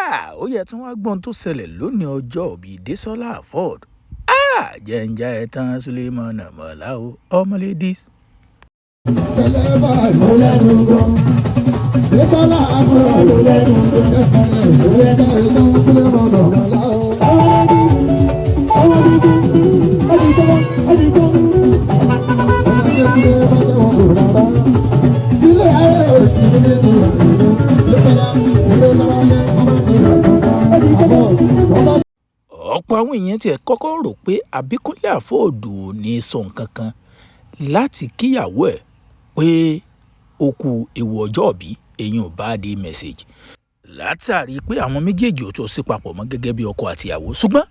Ó yẹ tí wọ́n gbọ́n tó ṣẹlẹ̀ lónìí ọjọ́ bíi Desola Afod jẹ́njẹ́ ẹ̀ tán Suleiman Mọ̀lá o ọmọ ladies. Sẹlẹ̀bà ló lẹ́nu gan. Desola Afod ló lẹ́nu gan. Jẹ́njẹ́ ẹ̀ tán Suleiman Mọ̀lá o. Ọmọ bíbí, ọmọ bíbí, ọmọ kékeré bá jẹ́ wọn kò rárá. Ilé ayé òsì nínú ìlú. Desola ilé náà yẹ sábà ti rà. Àbọ̀ wọ́n bá Ọ̀pọ̀ àwọn èèyàn tiẹ̀ kọ́kọ́ rò pé àbí Kúnlé Afod ò ní sọ nǹkan kan láti kíyàwó ẹ̀ pé ó kú ewu ọjọ́òbí, eyín birthday message, látàrí pé àwọn méjèèjì ò tó sí papọ̀ mọ́ gẹ́gẹ́ bí ọkọ àtìyàwó. Ṣùgbọ́n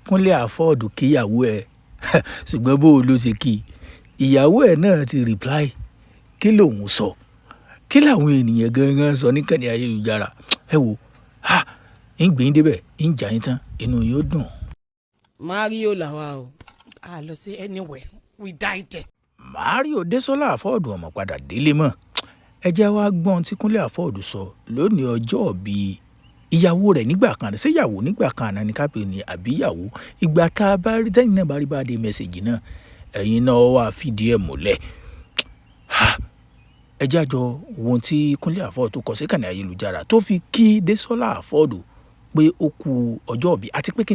Kúnlé Afod kíyàwó ẹ̀, ṣùgbọ́n bó ló ṣe kí ìyàwó ẹ̀ náà ti reply. Kí lòun sọ? Kí làwọn ènìyàn gangan sọ níkànnì ayélujára? Ẹ wò ha, ń gbìn débẹ̀, ń jà yín tán, inú yóò dùn. Mario làwa o, a lọ sí anywhere, we died there. Mario Desola Afod ọmọ padà délé mọ́. Ẹ jẹ́ wá gbọ́n tí Kúnlé Afod sọ lónìí ọjọ́ bíi ìyàwó rẹ̀ nígbà kan. Ṣé ìyàwó nígbà kan àná ní kápẹ́ ni àbí ìyàwó ìgbà tá a bá rí tẹ́yìn náà bá rí birthday message náà, ẹ̀yin náà wà fìdí ẹ̀ múlẹ̀. Ẹ jẹ́ àjọ ohun tí Kúnlé Afod tó kọ sí ìkànnì ayélujára tó fi kí Desola Afod pé ó kú ọjọ́ ìbí, àti pé kí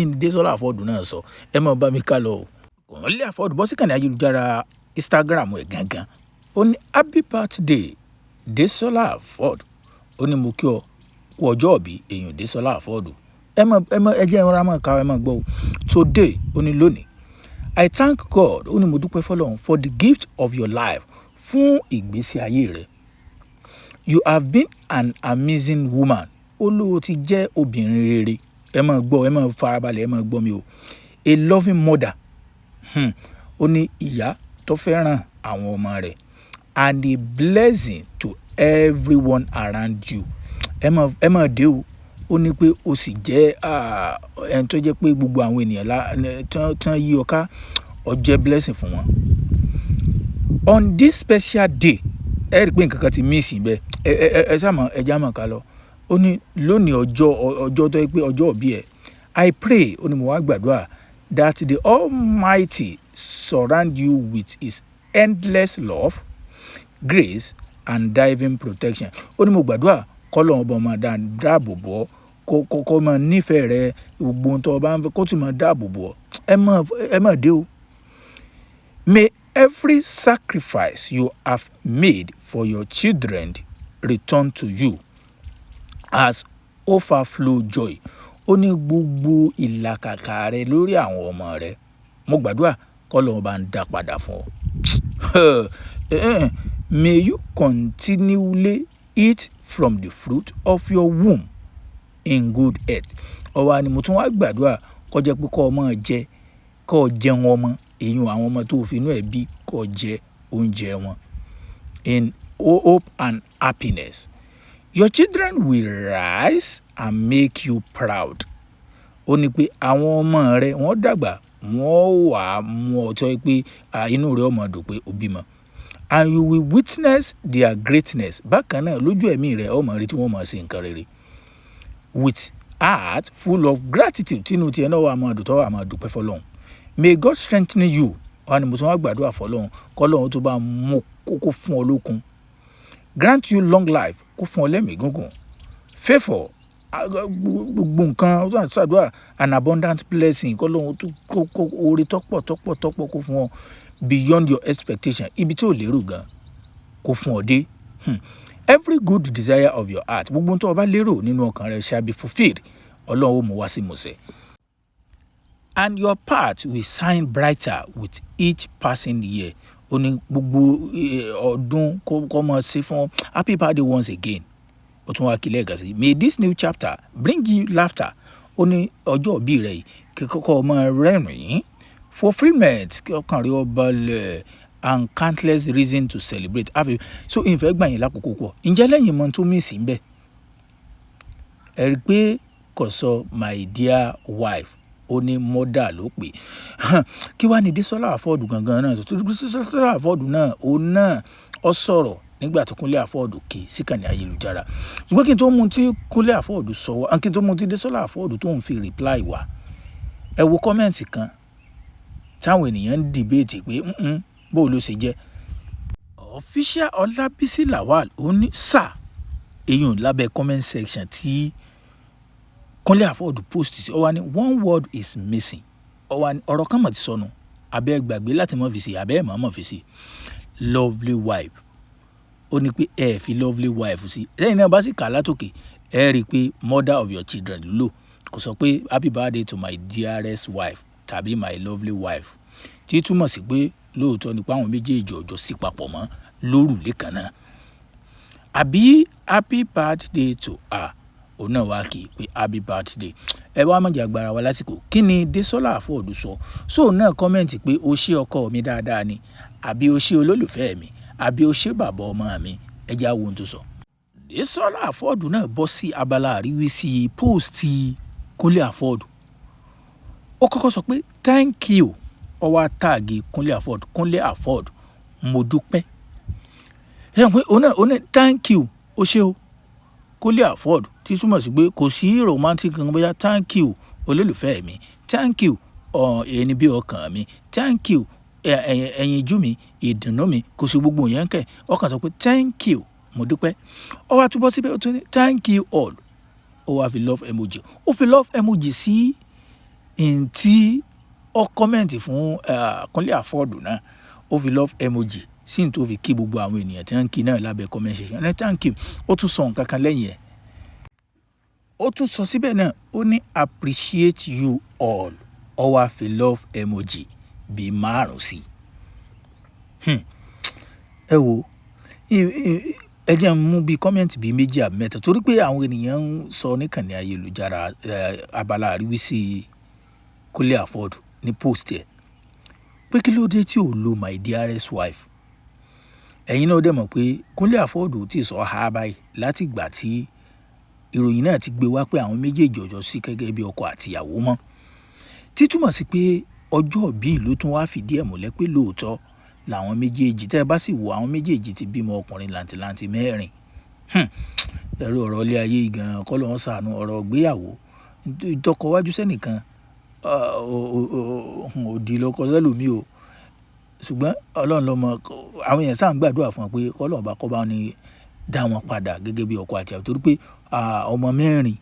ni Desola Afod náà sọ. Ẹ máa bá mi ká lọ o. Kúnlé Afod bọ́ sí ìkànnì ayélujára Instagram ẹ̀ gangan. Ó ní, "Happy birthday, Desola Afod." Ó ní, "Mo kí ọ kú ọjọ́ ìbí," èèyàn Desola Afod. Ẹ mọ ẹ jẹ́ ìrora mọ̀ ká ẹ mọ̀ gbọ́ o. "Today," ó ní lónìí, "I thank God," ó ní mo dúpẹ́ fọlọ́run, "for the gift of your life," fún ìgbésí ayé rẹ̀. "You have been an amazing woman," ó lóo ti jẹ́ obìnrin rere. Ẹ máa gbọ́, ẹ máa farabalẹ̀, ẹ máa gbọ́ mi o. "A loving mother," ó ní ìyá tó fẹ́ràn àwọn ọmọ rẹ̀, "and a blessing to everyone around you." Ẹ máa dé o. Ó ní pé ó sì jẹ́ ẹni tó jẹ́ pé gbogbo àwọn ènìyàn tán yí ọ ká, ó jẹ́ blessing fún wọn. "On this special day," ẹ rí i pé nǹkan kan ti miss bẹ́ẹ̀. Ẹ ṣáà mọ̀, ẹ já mọ̀ ká lọ. Ó ní lónìí ọjọ́ tó yẹ pé ọjọ́ ìbí ẹ̀, "I pray," ó ní mo wá gbàdúrà, "that the Almighty surround you with his endless love, grace and divine protection." Ó ní mo gbàdúrà kọ́lọ́run ọba máa dáàbò bò ọ́, kó máa nífẹ̀ẹ́ rẹ, gbogbo ohun tó o bá ń fẹ́ kó sì máa dáàbò bò ọ́. Ẹ má dé o. "May every sacrifice you have made for your children return to you as overflow joy." Ó ní gbogbo ìlàkàkà rẹ lórí àwọn ọmọ rẹ, mo gbàdúrà kọ́lọ́run bá ń dá padà fún ọ. "May you continually eat from the fruit of your womb in good health." Ọwọ́ ni mo tún wá gbàdúrà kó jẹ́ pé kó o máa jẹ, kó o jẹun ọmọ, èyí àwọn ọmọ tó fi inú ẹ̀ bí, kó o jẹ oúnjẹ wọn "in hope and happiness. Your children will rise and make you proud." Ó ní pé àwọn ọmọ rẹ wọ́n dàgbà, wọ́n wà á mú ọ tó pé inú rẹ ó máa dùn pé o bímọ. "And you will witness their greatness." Bákan náà, lójú ẹ̀mí rẹ, ó máa rí tí wọ́n máa ṣe nǹkan rere. "With heart full of gratitude," tínú tiẹ̀ náà wà máa dùn, tó wà máa dúpẹ́ fọlọ́run. "May God strengthen you." Wọ́n ní mo tún wá gbàdúrà fọlọ́run kọ́lọ́run tó bá mú kókó fún ọ lókun. "Grant you long life," kó fún ọ lẹ́mìí gígùn, "favour," gbogbo nǹkan ó tún ṣàdúrà, "and abundant blessing," kọ́lọ́run tó kó oore tọ́pọ̀ tọ́pọ̀ tọ́pọ̀ kó fún ọ, "beyond your expectation," ibi tí ò lérò gan kó fún ọ dé. "Every good desire of your heart," gbogbo ohun tó o bá lérò nínú ọkàn rẹ, "shall be fulfilled," Ọlọ́run ó mú wá sí ìmúṣẹ. "And your path will shine brighter with each passing year." Ó ní gbogbo ọdún kó máa ṣe fún. "Happy birthday once again." Ó tún wá kílẹ̀ gà sí. "May this new chapter bring you laughter." Ó ní ọjọ́ ìbí rẹ̀ yìí kí kọ́kọ́ máa rẹ́rìn-ín, "fulfilment," kí ọkàn rẹ̀ ó balẹ̀, "and countless reason to celebrate." Àfi so ìfẹ́ gbà yín lákòókò pọ̀. Ǹjẹ́ lẹ́yìn mọ́ tó mí sí ń bẹ̀? Ẹ rí i pé kò sọ "my dear wife", ó ní mother ló pè. Kí wàá ní Desola Afod gangan náà sọ? Desola Afod náà, òun náà ó sọ̀rọ̀ nígbà tí Nígbà tí Kúnlé Afod kì síkànnì ayélujára. Ṣùgbọ́n kí n tó mú tí Kúnlé Afod sọ wá, kí n tó mú tí Désọ́lá Afod tó ń fi reply wá, ẹ wo comment kan táwọn ènìyàn ń debate pé bó ló ṣe jẹ́. Official Ọlábísí Lawal, ó ní sà èyí lábẹ́ comment section tí Kúnlé Afod post sí. Ó wá ní, "One word is missing." Ó wá ní ọ̀rọ̀ kan mọ̀ ti sọnù, abẹ́ gbàgbé láti mọ̀ fi sí, abẹ́ mọ̀ mọ̀ fi sí, "lovely wife". Ó ní pé ẹ fi "lovely wife" sí. Lẹ́yìn náà, bá sì kà látòkè, ẹ rí i pé "mother of your children" ló kò sọ pé "happy birthday to my dearest wife" tàbí "my lovely wife", tí túmọ̀ sí pé lóòótọ́ ni pé àwọn méjèèjì ọjọ́ sí papọ̀ mọ́ lórùlé kan náà. Àbí "happy birthday to her", òun náà wá kí i pé happy birthday. Ẹ wá má jẹ́ agbára wa lásìkò. Kí ni Désọ́lá Afod sọ? So náà comment pé o ṣé ọkọ mi dáadáa ni, àbí o ṣé olólùfẹ́ mi, àbí o ṣé bàbá ọmọ mi? Ẹ jẹ́ á wo ohun tó sọ. Désọ́lá Afod náà bọ́ sí abala àríwísí post Kúnlé Afod. Ó kọ́kọ́ sọ pé "thank you". Ó wá tag Kúnlé Afod, "Kúnlé Afod, mo dúpẹ́". Ẹ hàn pé òun náà "thank you", ó ṣé o Kúnlé Afod, tí túmọ̀ sí pé kò sí romantic kan, bóyá "thank you olólùfẹ́ mi", "thank you ẹni bí ọkàn mi", "thank you ẹyinjú mi, ìdùnnú mi". Kò sí gbogbo yẹn kẹ̀. Ó kàn sọ pé "thank you", mo dúpẹ́. Ó wá túbọ̀ síbẹ̀, ó tún ní "thank you all". Ó wá fi love emoji, ó fi love emoji sí ntí ó comment fún Kúnlé Afod náà. Ó fi love emoji sí ní tó fi kí gbogbo àwọn ènìyàn tí wọ́n ń kí náà lábẹ́ comment section ní "thank you". Ó tún sọ nǹkan kan lẹ́yìn ẹ̀, ó tún sọ síbẹ̀ náà, ó ní "appreciate you all". Ó wá fi love emoji bíi márùn sí. Ẹ wo, ẹ jẹ́ n mú bíi comment bíi méjì àbí mẹ́ta, torí pé àwọn ènìyàn ń sọ níkànnì ayélujára, abala àríwísí Kúnlé Afod ní post ẹ̀, pé kí ló dé tí ò lo "my dearest wife"? Ẹ̀yin náà dẹ̀ mọ̀ pé Kúnlé Afod ò tí ì sọ ha báyìí láti ìgbà tí ìròyìn náà ti gbé wá pé àwọn méjèèjì ọjọ́ sí gẹ́gẹ́ bí ọkọ àti ìyàwó mọ́, títúmọ̀ sí pé ọjọ́ ìbí ló tún wá fìdí ẹ̀ múlẹ̀ pé lóòótọ́ làwọn méjèèjì. Tẹ́ ẹ bá sì wo, àwọn méjèèjì ti bímọ ọkùnrin làǹtìlanti mẹ́rin. Ẹ̀rọ ọ̀rọ̀ ilé ayé gan-an kọ́ ló ń sànú ọ̀rọ̀ ìgbéyàwó. Ìtọ́kọ wájú sẹ́nìkan, òdì lọkọ sẹ́lòmíì o. Ṣùgbọ́n Ọlọ́run ló mọ̀. Àwọn èèyàn ṣáà ń gbàdúrà fún wọn pé kọ́lọ́run bá kọ́ bá ní dá wọn padà gẹ́gẹ́ bí ọkọ àti ìyàwó, torí pé ọmọ mẹ́rin,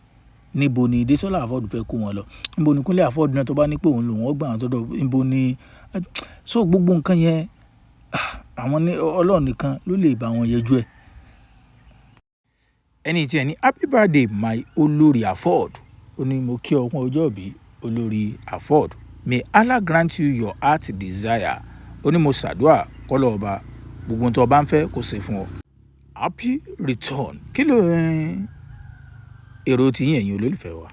níbo ni Désọ́lá Afod fẹ́ kó wọn lọ? Níbo ni Kúnlé Afod náà tó bá ní pé òun lòun ó gbà wọn sọ́dọ̀? Níbo ni? So gbogbo nǹkan yẹn, àwọn ní Ọlọ́run nìkan ló lè bá wọn yanjú ẹ̀. Ẹni tí ẹ ní, "Happy birthday, my Olórí Afod." Ó ní mo kí ọ fún ọjọ́ ìbí, Olórí Afod. "May Allah grant you your heart desire." Ó ní mo ṣàdúà kọ́lọ́ ọba gbogbo ohun tó o bá ń fẹ́ kó ṣe fún ọ. Happy return. Kí ló èrò tí yín, ẹ̀yin olólùfẹ́ wa?